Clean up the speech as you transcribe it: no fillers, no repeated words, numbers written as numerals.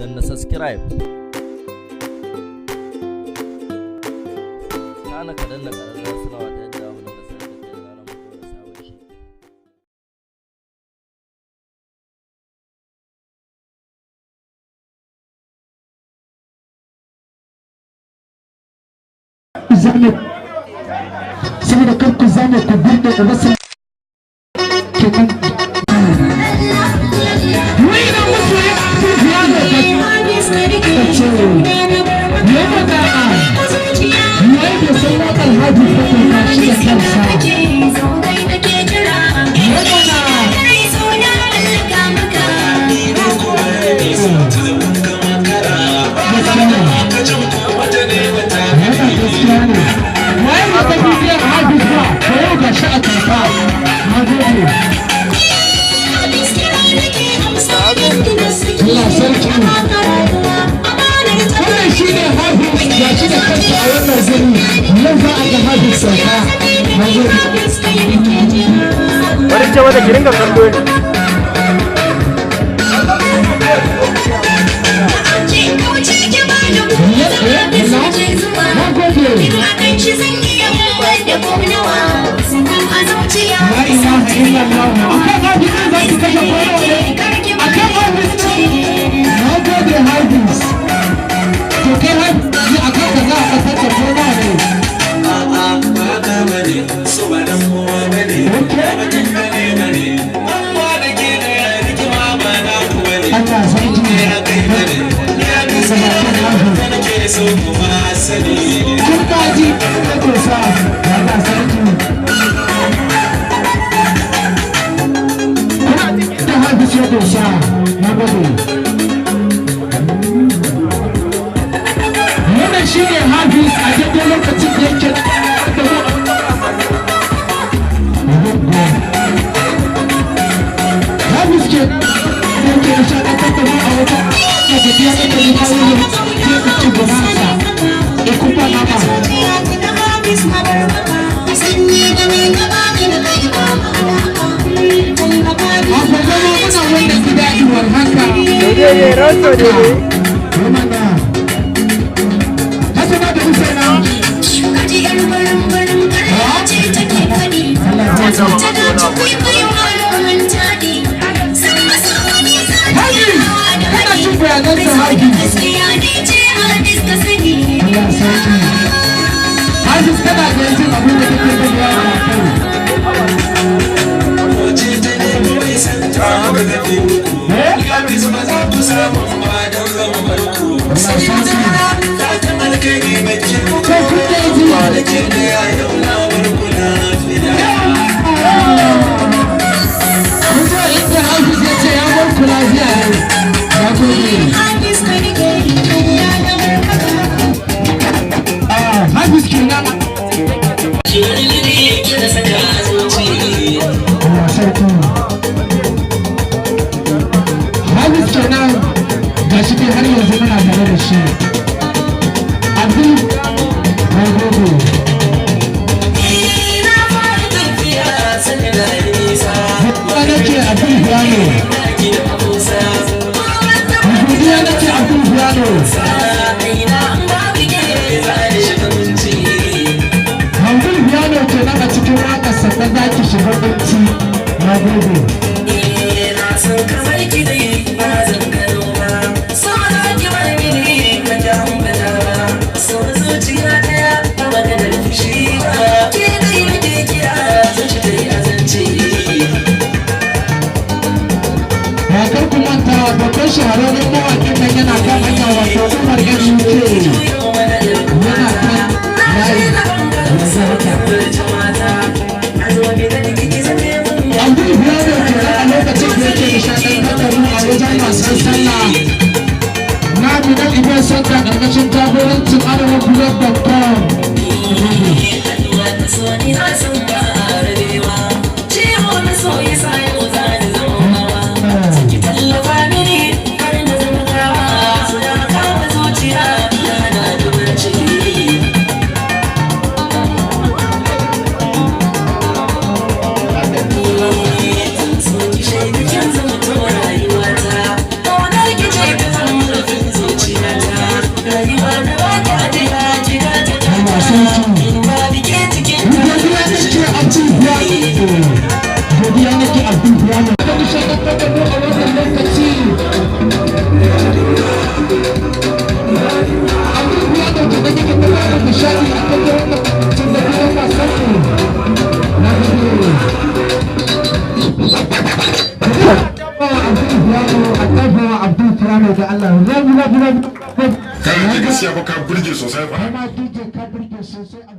Danna subscribe. Kana ka danna ƙararrawar sanarwa ta yadda mu dinga sanar da kai da zarar mun ɗora sabon shiri. Zame, saboda kar ku zame ku burne ubasan kenan. Wai na musu ya da ce ya mata wai da san waƙar Hafiz ba, to ka shi da kansa ya mana. Gaskiya ne wannan, gaskiya ne. Waye ne ta bidiyon Hafiz ba? To yau ga shi a tafa. Na gode. Allah sarki, wannan shi ne Hafiz, ga shi da kansa a wannan guri. Yau za a ga Hafiz sauka. Na gode. Bari ce mata ki ringa kallo ne. Na gode. La ilaha illallah. Akan Hafiz ɗin za ki kashe kowa ne? Akan Hafiz ɗin. Na gode, Hafiz. To kai Hafiz, akan ka za a ƙasar da kowa ne? A'a, ba ka bane, so ba dan kowa bane. Okay. Batun bane bane, amma da ke da rigima ba na ku bane. Allah sarki. Ne akai bane, ni a gaskiya da nake so kuma sani. Kun kaji na dosa. Allah sarki. Kuna da Hafiz ya dosa. Na gode. Wannan shi ne Hafiz a daidai lokacin da yake da mu. Hafiz ke yake nishaɗantar da mu a wata da tafiya da ta kawo ne ke ci gudansa. Ikupa nama. A zama muna wannan gida iwar haka. Daidai rato daidai. Mana. Hassana da Husaina. Allah sarki. Hafiz, kana jin bayanan sa, Hafiz. Allah sarki. Hafiz, kana da jin abin da kake gani a kai. Wace ta nemi mai santa ba ta fi muku. Eh? Hafiz ba za ku samu ba don zan bar ku. Allah sarki. Fatan alkhairi nake muku. Kai kun da ji. Da ke da yau na bar ku lafiya. Mun zo inda Hafiz ya ce ya bar ku lafiya ne. Na gode. Ah, Hafiz kenan. Allah sarki. Hafiz kenan, ga shi dai har yanzu muna tare da shi. Abdul, na gode. Godiya nake, Abdul Piano. Godiya nake, Abdul Piano. Abdul Piano kenan a cikin waƙarsa ta "Zaki Shiga Kunci". Na gode. San kamar ki dai ba zan gano ba, so za ki bar mini ba jan bada ba, so zuciya daya ba maganar fushi ba, ke dai nake kira, zuci ta yi azance. Ya kar ku manta, babban shahararren mawaƙin nan yana kan hanya, wato Umar MUK, yana kan layi yanzu haka. Abdul Piano kenan a lokacin da yake nishaɗantar da mu a wajen wasan sallah na Minal Event Center ƙarƙashin jagorancin arewablog.com. Na san ba rabewa, ciwo na so ya sa yau za ni zama, ki tallafa mini har na zama gawa, suna kama zuciya na na dubarci. ne da Allah. Rabi, rabi, rabi. Kai, gaskiya fa ka burge sosai fa. Kai ma DJ ka burge sosai.